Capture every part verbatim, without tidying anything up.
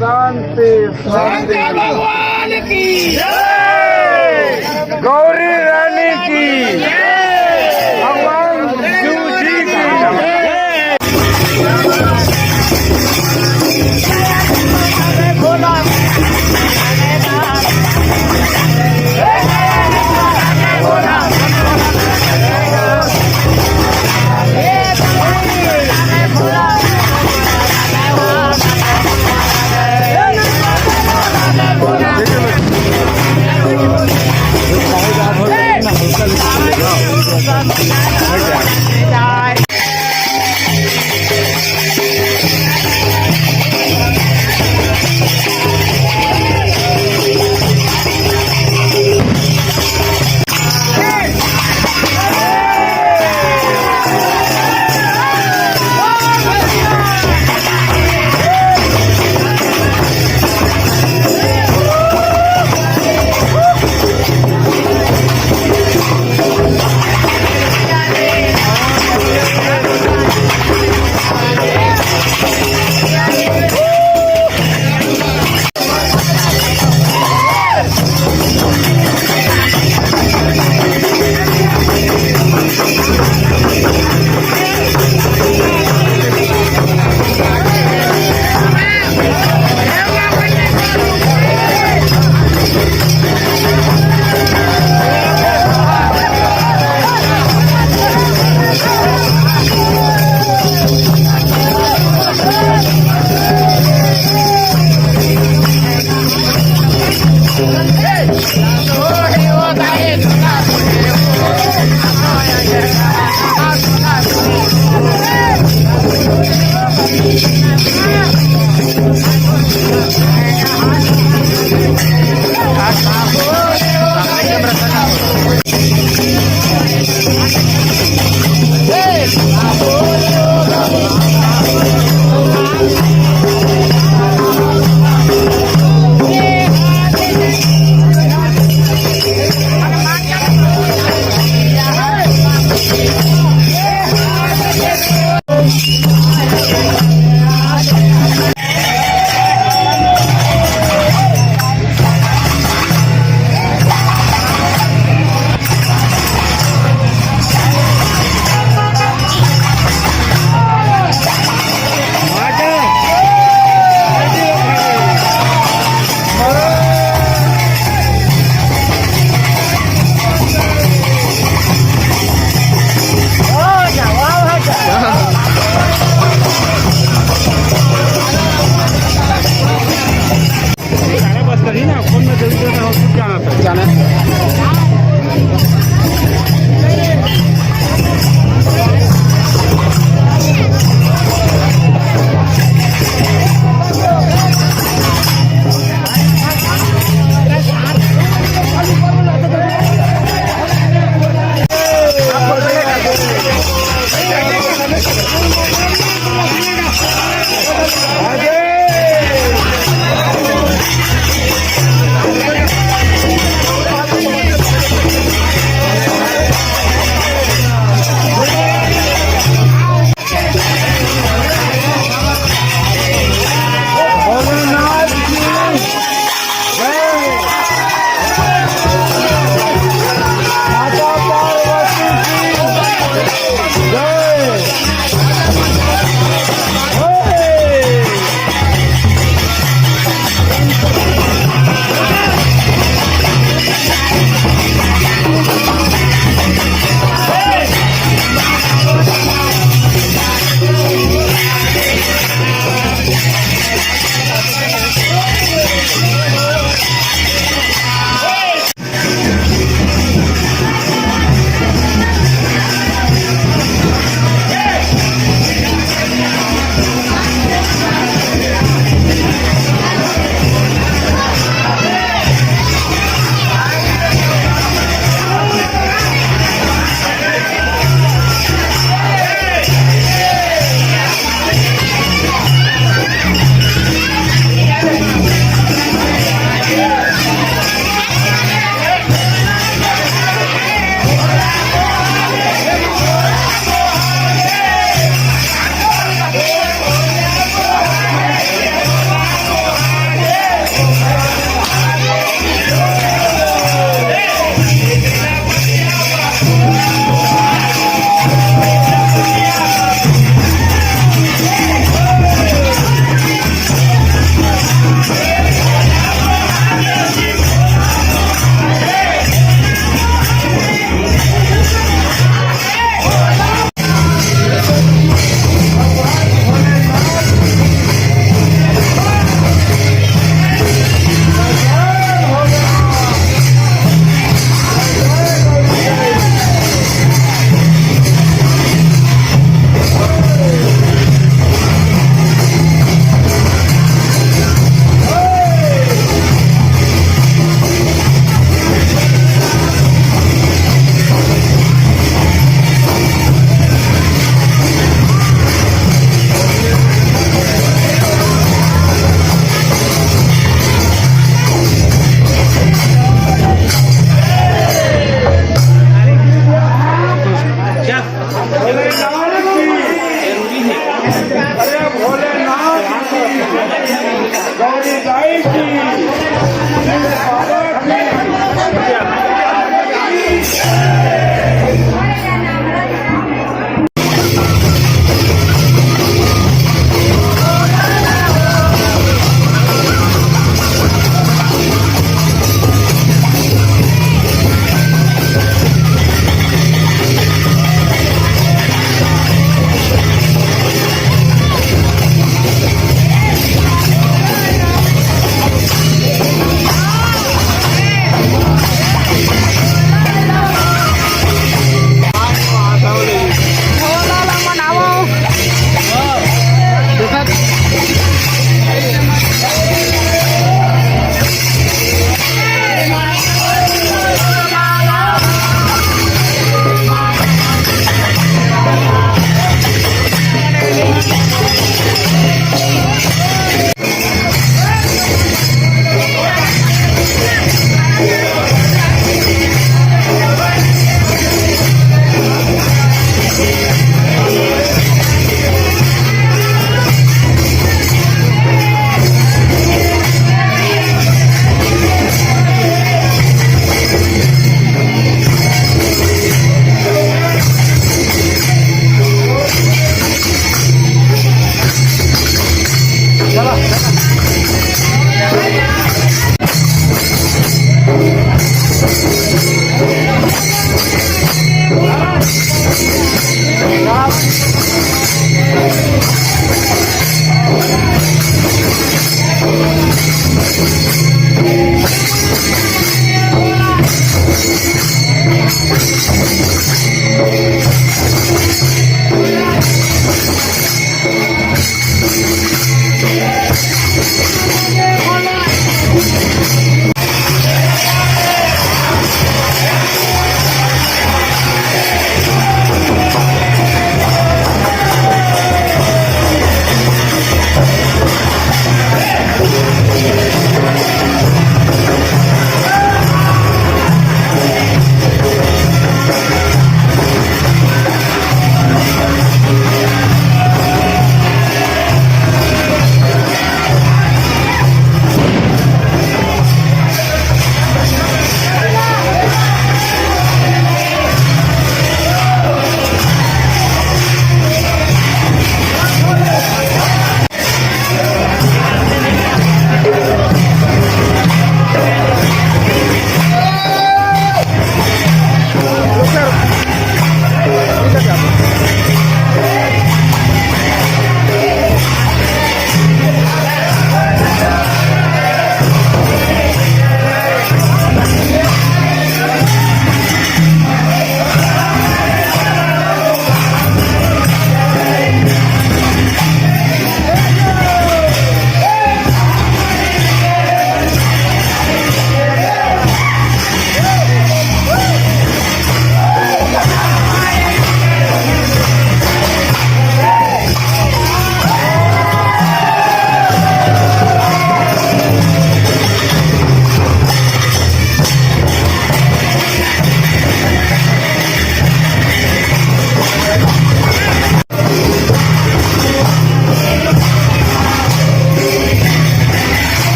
शांति, शांति। शंकर भगवान की जय। गौरी रानी की जय। भगवान शिव जी की जय।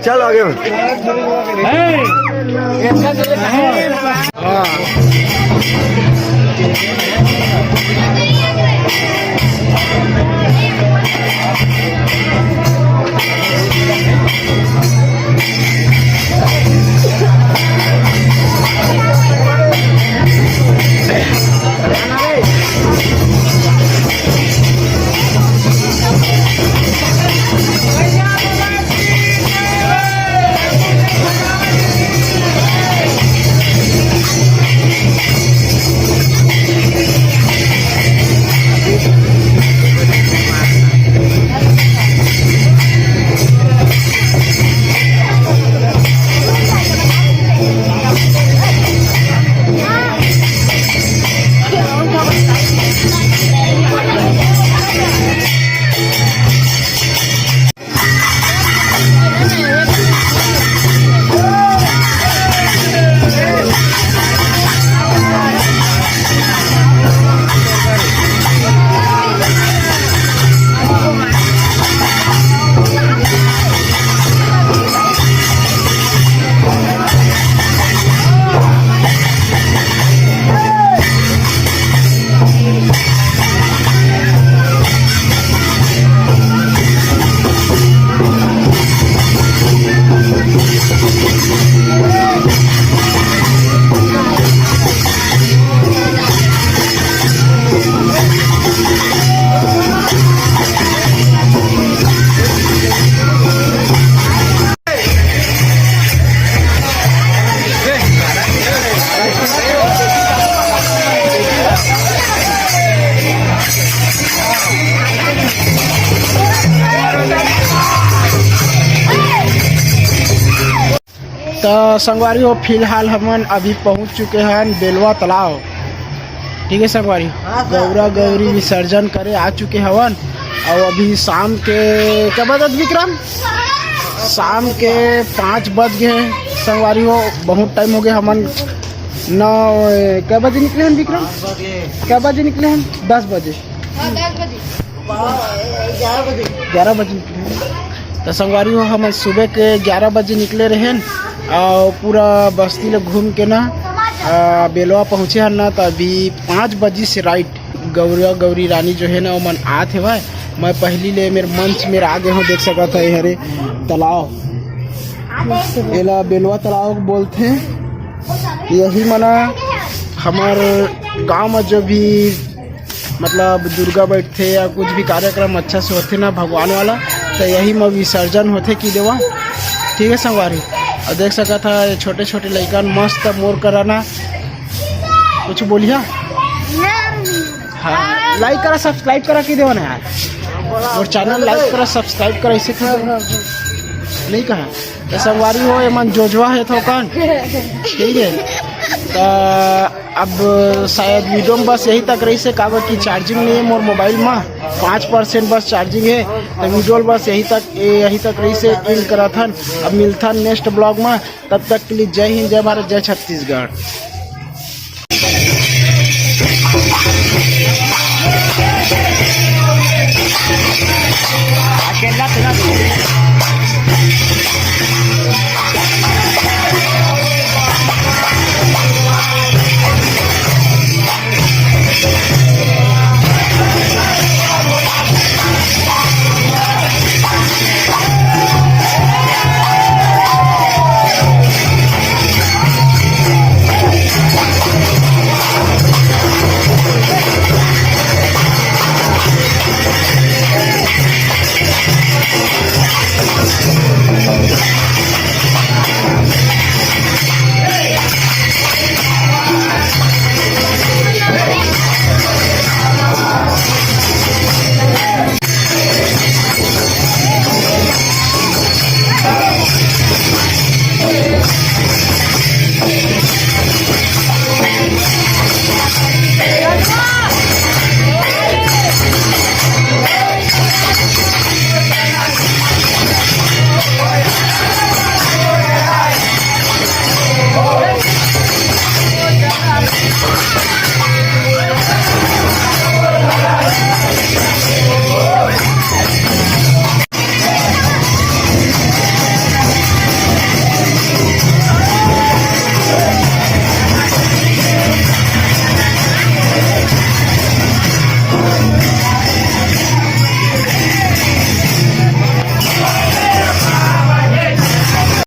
चल आगे। त संगवारी हो, फिलहाल हमन अभी पहुंच चुके हन बेलवा तालाब। ठीक है संगवारी, गौरा गौरी विसर्जन करे आ चुके हवन। और अभी शाम के क्या बजत विक्रम? शाम के पाँच बज गए हैं संगवारी हो। बहुत टाइम हो गया, हमन नौ, क्या बजे निकले हैं विक्रम? क्या बजे निकले हैं? दस बजे। हाँ, दस बजे। ग्यारह बजे निकले हैं। तो संगवारी हो, हमन सुबह के ग्यारह बजे निकले रहेन और पूरा बस्ती ले घूम के ना, आ, बेलवा पहुँचे हन ना। तो अभी पाँच बजे से राइट गौरा गौरी रानी जो है ना, ओमन आत हेवय। मैं पहली ले मेर मंच मेर आ गए हूँ, देख सकत है हरे तालाब, एला बेलवा तालाब बोलथे। यही मना हमर गांव में जो भी मतलब दुर्गा बैठथे या कुछ भी कार्यक्रम अच्छा से होथे ना भगवान वाला, तो यही में विसर्जन होथे कि देवा। ठीक है संगवारी, और देख सकत है छोटे छोटे लइकन मस्त मोर करा ना कुछ बोलिया। हाँ, लाइक करा, सब्सक्राइब करा कि देवा ना यार, और चैनल लाइक करा, सब्सक्राइब करा, इसे कर नहीं कहा। तो संगवारी हो, एमन जोजवा है थोकन, ठीक है। तो अब शायद वीडियो में बस यही तक रही से, काबर कि चार्जिंग नहीं है मोर मोबाइल में, पाँच परसेंट बस चार्जिंग है। तो वीडियो बस यही तक, यही तक रही से एंड करत हन। अब मिलथन नेक्स्ट ब्लॉग में, तब तक के लिए जय हिंद, जय भारत, जय छत्तीसगढ़।